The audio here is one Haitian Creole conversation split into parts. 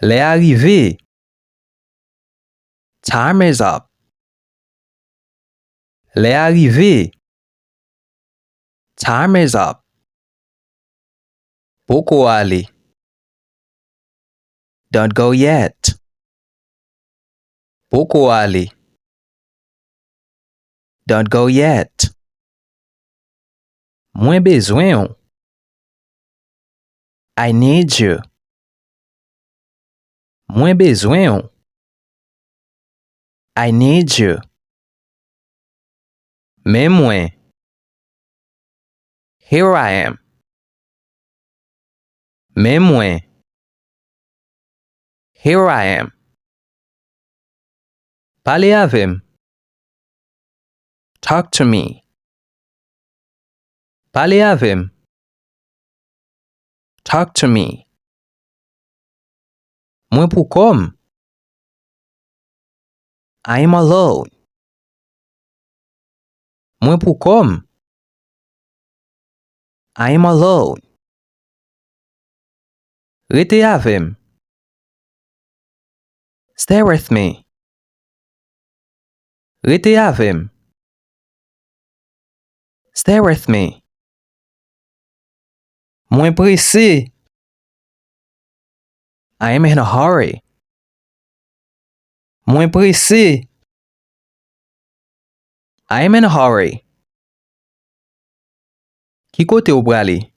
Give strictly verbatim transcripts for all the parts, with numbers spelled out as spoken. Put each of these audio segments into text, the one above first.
Lè a rive. Time is up. Lè a rive. Time is up. Poko ale. Don't go yet. Poko ale. Don't go yet. Mwen bezwen w. I need you. Mwen bezwen w. I need you. Men mwen. Here I am. Men mwen. Here I am. Pale avè m. Talk to me. Pale avè m. Talk to me. Mwen pou kò m. I am alone. Mwen pou kò m. I am alone. Rete avè m. Stay with me. Rete avè m. Stay with me. Mwen prese. I am in a hurry. Mwen prese. I am in a hurry. Ki kote w prale?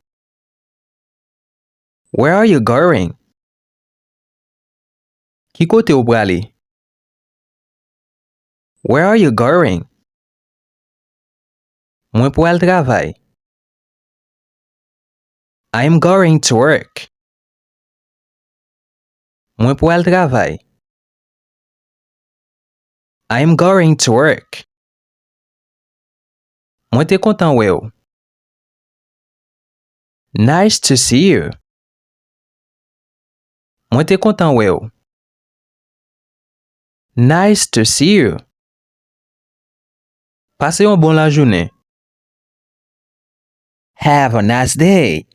Where are you going? Ki kote w prale? Where are you going? Mwen pral travay. I am going to work. Mwen pral travay. I am going to work. Mwen te kontan wè w. Nice to see you. Mwen te kontan wè w. Nice to see you. Pase yon bon lajounen. Have a nice day.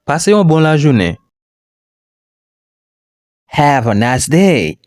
Pase yon bon lajounen. Have a nice day.